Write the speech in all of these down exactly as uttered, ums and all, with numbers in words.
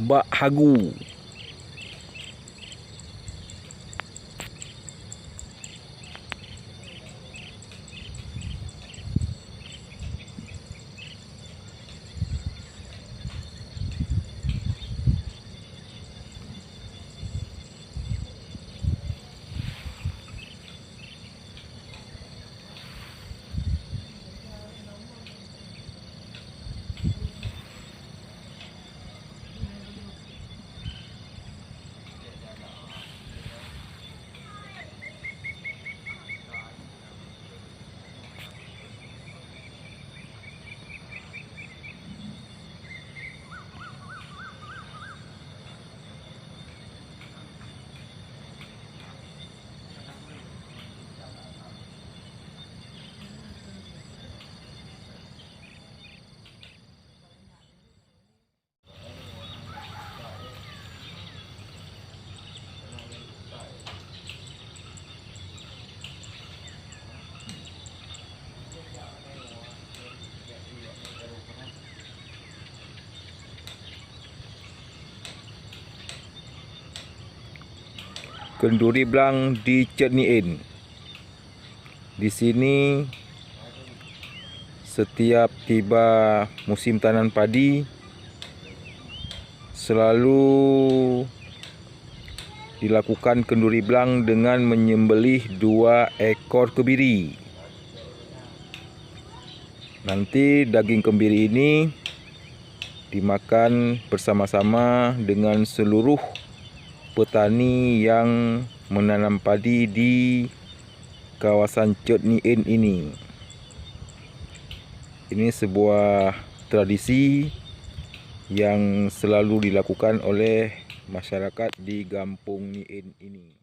Bak hagu. Keunduri blang di Cot Ni En. Di sini, setiap tiba musim tanam padi, selalu dilakukan keunduri blang dengan menyembelih dua ekor kebiri. Nanti daging kebiri ini dimakan bersama-sama dengan seluruh petani yang menanam padi di kawasan Cot Ni En ini. Ini sebuah tradisi yang selalu dilakukan oleh masyarakat di Gampong Ni En ini.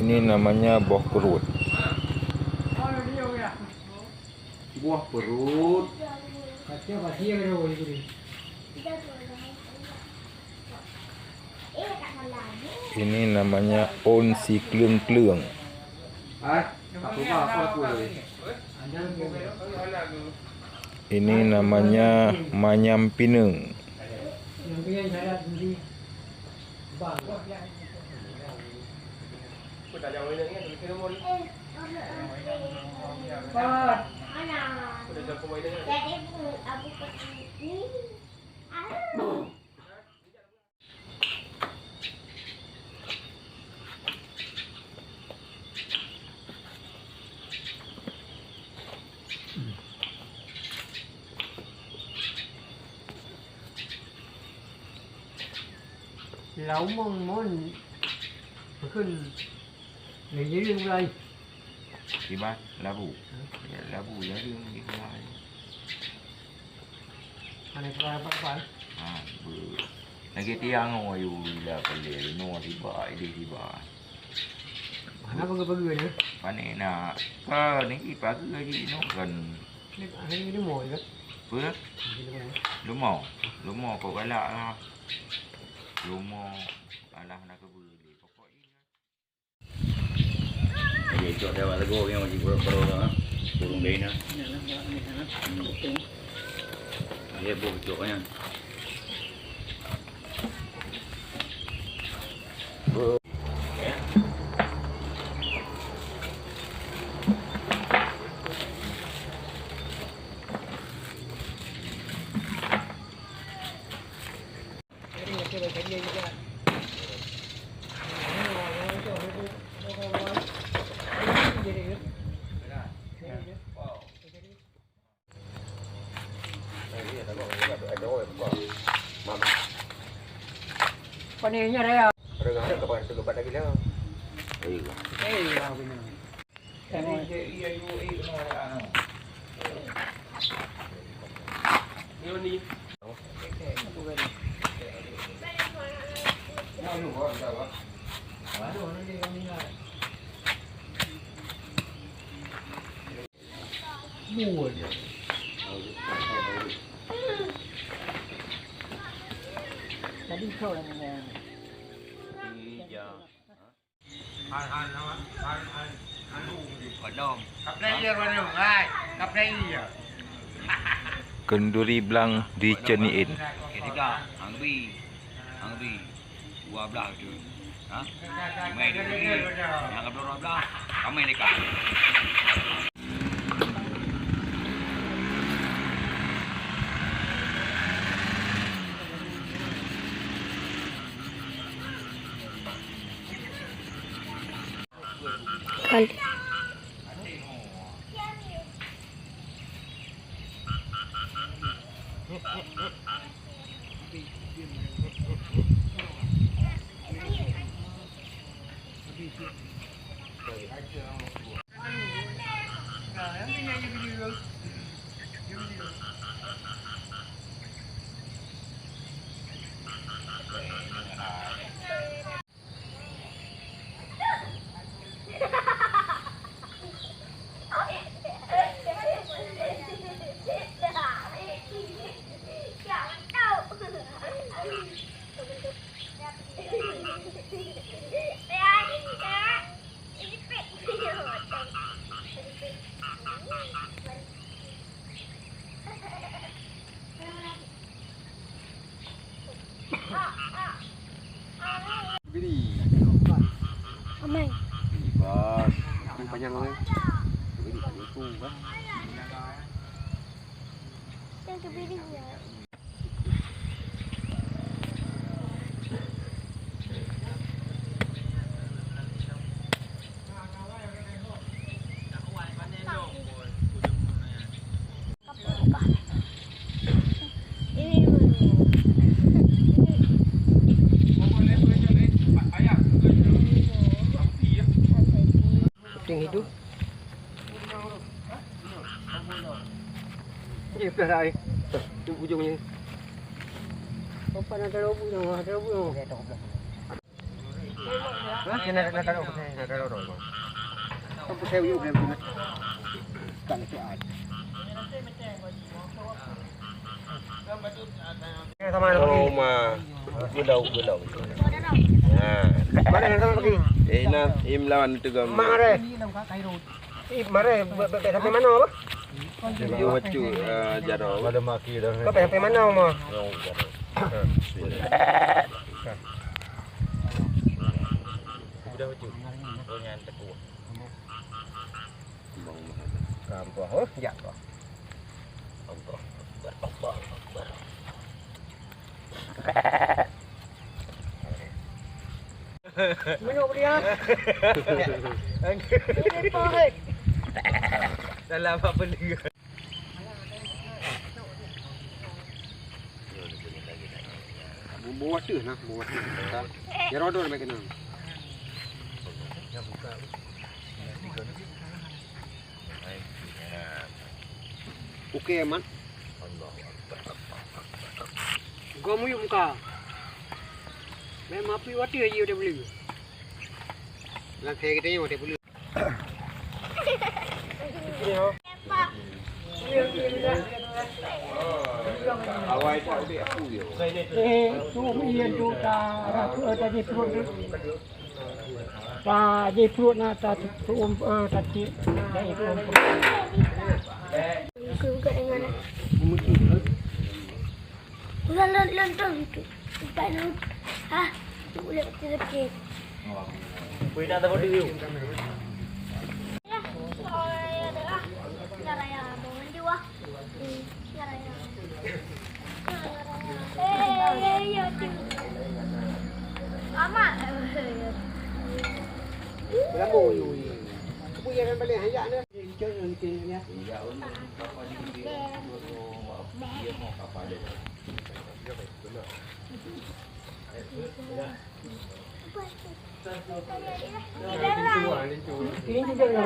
Ini namanya boh perut. Buah perut. Ini namanya ôn si kleueng-kleueng. Ini namanya manyam pineung. Lau mong mon, pakon lé jeureung mulai. Kiban labu. Hmm. Ya, labu jeureung di mulai. Hana keurapat-rapat. Ha, be-, lagèe tiang ayue ila palé, inoe tiba, idéh tiba. Hana peugah-peugah nyan. Pané na, ka niki pageue jih inoe kan. Ni, ah, ni leumo je kan? Apa? Ni leumo. Leumo. Leumo kok galak lah. Leumo alah na keubeue lé. Pokok jih. Jadi, cok dah lagu yang masih pura-pura, ha? Turun gaya na. Ya, lah, ya, ya, ya. Hmm. Okey. Ya, bu, cok, ya. Panéh nyan raya. Eh, Kenduri blang di Ceuniin. Dua blah tu. Ha? Limai tu. Nyang ka dua blah. Ramai dekat. Kali. Biri. Amai. Biri bos. Yang panjang ni. Biri itu kan. Yang kebiri ya. Kucing hidup. Dia belah dah ai. Tu ujung ni. Apa nak taruh bu, nak taruh bu. Ha? Nak, nak, nak taruh, nak taruh, taruh. Apa saya ujuk dia? Tak nak soal. Roma. Geulau, geulau. Ha. Mana yang sama pergi? Eh, nah, im lawan tu gam. Mak ada. Ih, mare, be-, be-, be-, sampai mana, apa? Dia baca, eh, jaroe. Pada maki dah. Kau sampai mana, Ma? Udah baca. Oh, nyan tekuh. Kampung, oh, jatuh. Manok dia. Ini pahit. Dalam apa lagi? Bumbu ateuh nah, bumbu ateuh. Ya, rodo nak kena. Oke, Mat. Gom yuk muka. Memang api watèe jih watèe peuleueh. Lam kaya kita ni watèe peuleueh. Awai tak ambil aku je. Eh, tu iya tu tak rasa tadi perut tu. Pak, di perut na ta tuum, eh, ta cik. Dari perut. Buka-buka dengan. Udah lon-, lontong tu. Empat lon-, ha? Tu boleh pakai sakit. Boleh tak dapat dulu. Ya, soalnya ada, ah. Nggak raya, mau mandi, wah. Lama. Lama, ui, ui. Aku yang balik, hayak ni. Ini juga.